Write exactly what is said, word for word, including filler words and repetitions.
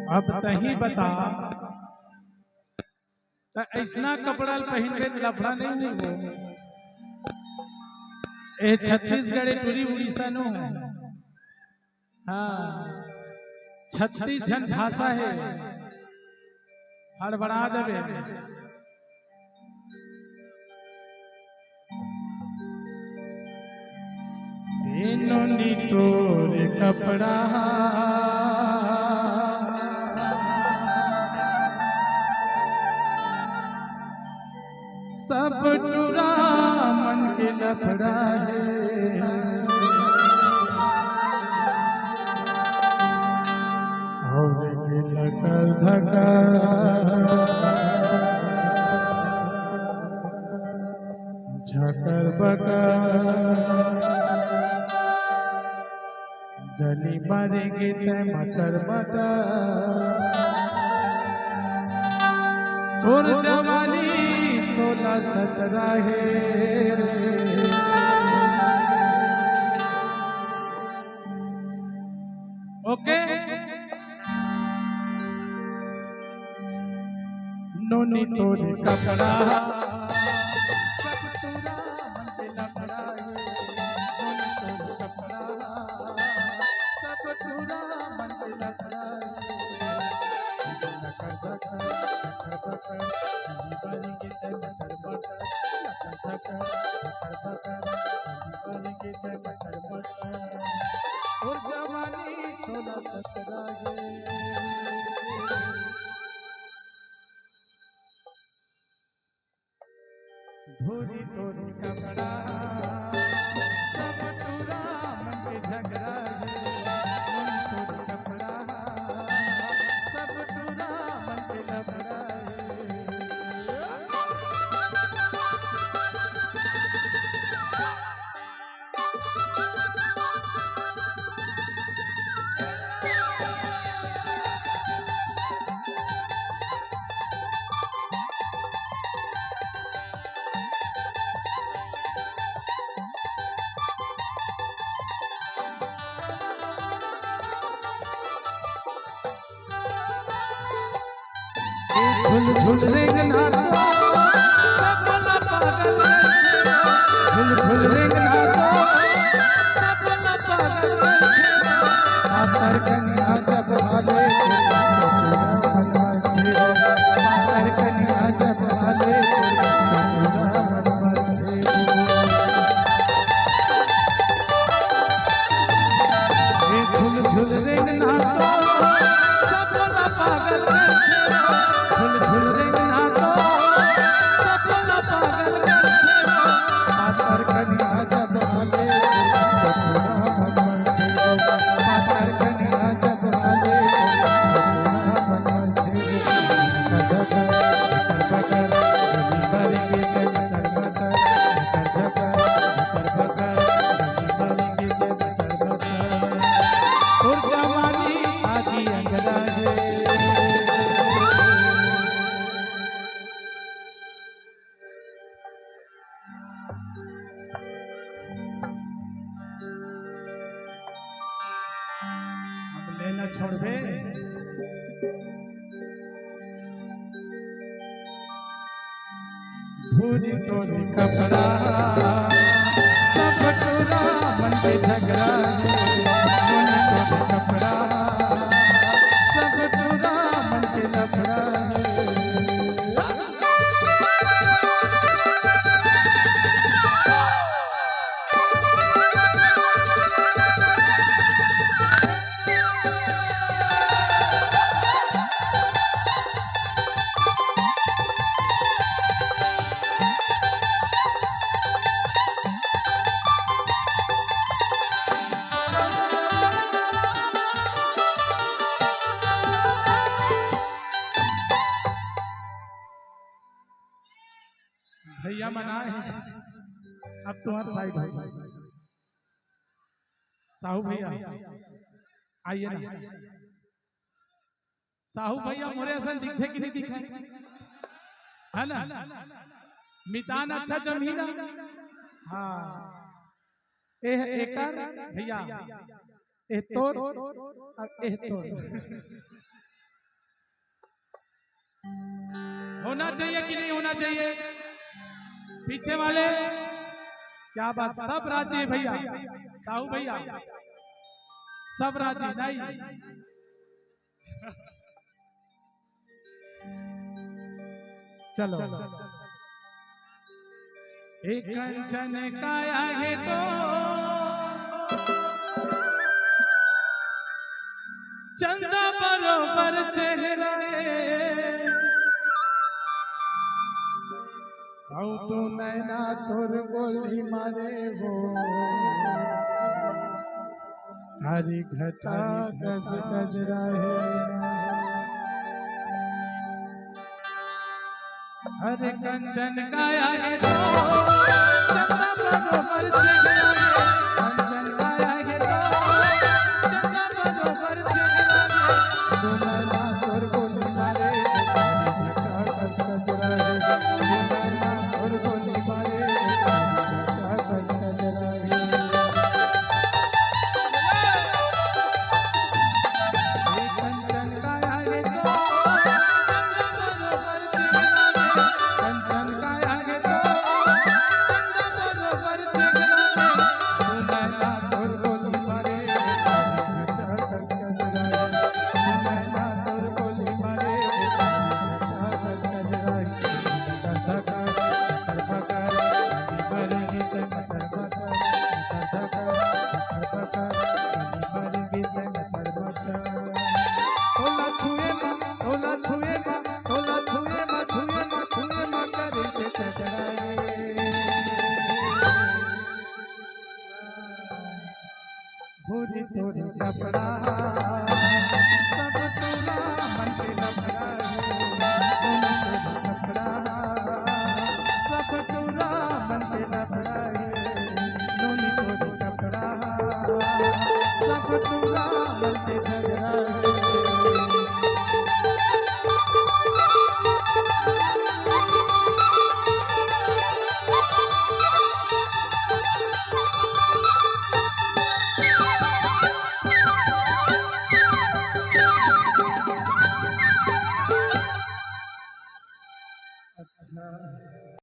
अब तहीं बता, त अइसना कपड़ा ल पहिनबे त लफड़ा नहीं होही वो। ए छत्तीसगढ़, ए टुरी उड़ीसा नो। हाँ, छत्तीस झन भाषा हे, हड़बड़ा जाबे। ए नोनी तोर कपड़ा सब टुरा मन के लफड़ा हे। होवे के लकर धकर, झकर बकर, गली मारेंगे तै मटर मटर। तोर जवानी सोलह सतरह हे। OK। नोनी तोर कपड़ा सब टुरा मन के लफड़ा हे। नोनी तोर कपड़ा सब टुरा मन के लफड़ा हे। लकर बकर, लकर बकर, चली बारी के तै मटर मटर। लकर बकर, लकर बकर, चली बारी के तै मटर मटर। तोर जवानी सोलह सतरह हे। ढोरी तोर कपड़ा सब टुरा मन के झगड़ा हे। ढोरी तोर कपड़ा सब टुरा मन के लफड़ा हे। झुल झुल रेंगना तो सबला पागल करथे। झुल झुल रेंगना तो सबला पागल करथे। पातर कनिया जब हाले, पातर कनिया जब हाले, ए झुल झुल रेंगना तो सबला पागल करथे। झुल झुल रेंगना तो सबला पागल करथे। पातर कनिया जब हाले, पातर कनिया जब हाले, तोर जवानी आगी अंगरा हे। अब लेना छोड़बे। भूरी तोर कपड़ा सब टुरा मन के झगड़ा हे। भूरी तोर कपड़ा सब टुरा मन के लफड़ा हे। तुम्हार साइड हो जाए। साहू भैया, आइए ना। साहू भैया मोरे असन दिखथे कि नहीं दिखय? है ना? मितान अच्छा जमही ना? हाँ। ए एकर भैया, ए तोर, अब ए तोर। होना चाहिए कि नहीं होना चाहिए? पीछे वाले, क्या बात, सब राजी है भैया, साहू भैया, सब राजी नहीं। चलो। एक कंचन काया हे तो चंदा बरोबर चेहरा हे। अउ तो नैना तोर गोली मारे हो। हरी घटा कस गजरा हे। हरे कंचन काया हे तो चंदा बरोबर चेहरा हे। कंचन काया हे तो चंदा बरोबर चेहरा हे। दुलहना तोर गोली मारे, हरी घटा कस गजरा हे। दुलहना तोर गोली मारे, हरी घटा कस गजरा हे। तोला छुए मा, तोला छुए मा, तोला छुए मा, छुए मा, छुए मा करे के चकराए। भूरी तोरी कपड़ा, सब तोला मन के लफड़ा हे। भूरी तोरी कपड़ा, सब तोला मन के लफड़ा हे। नोनी तोरी कपड़ा, सब तोला मन के झगड़ा हे। अच्छा।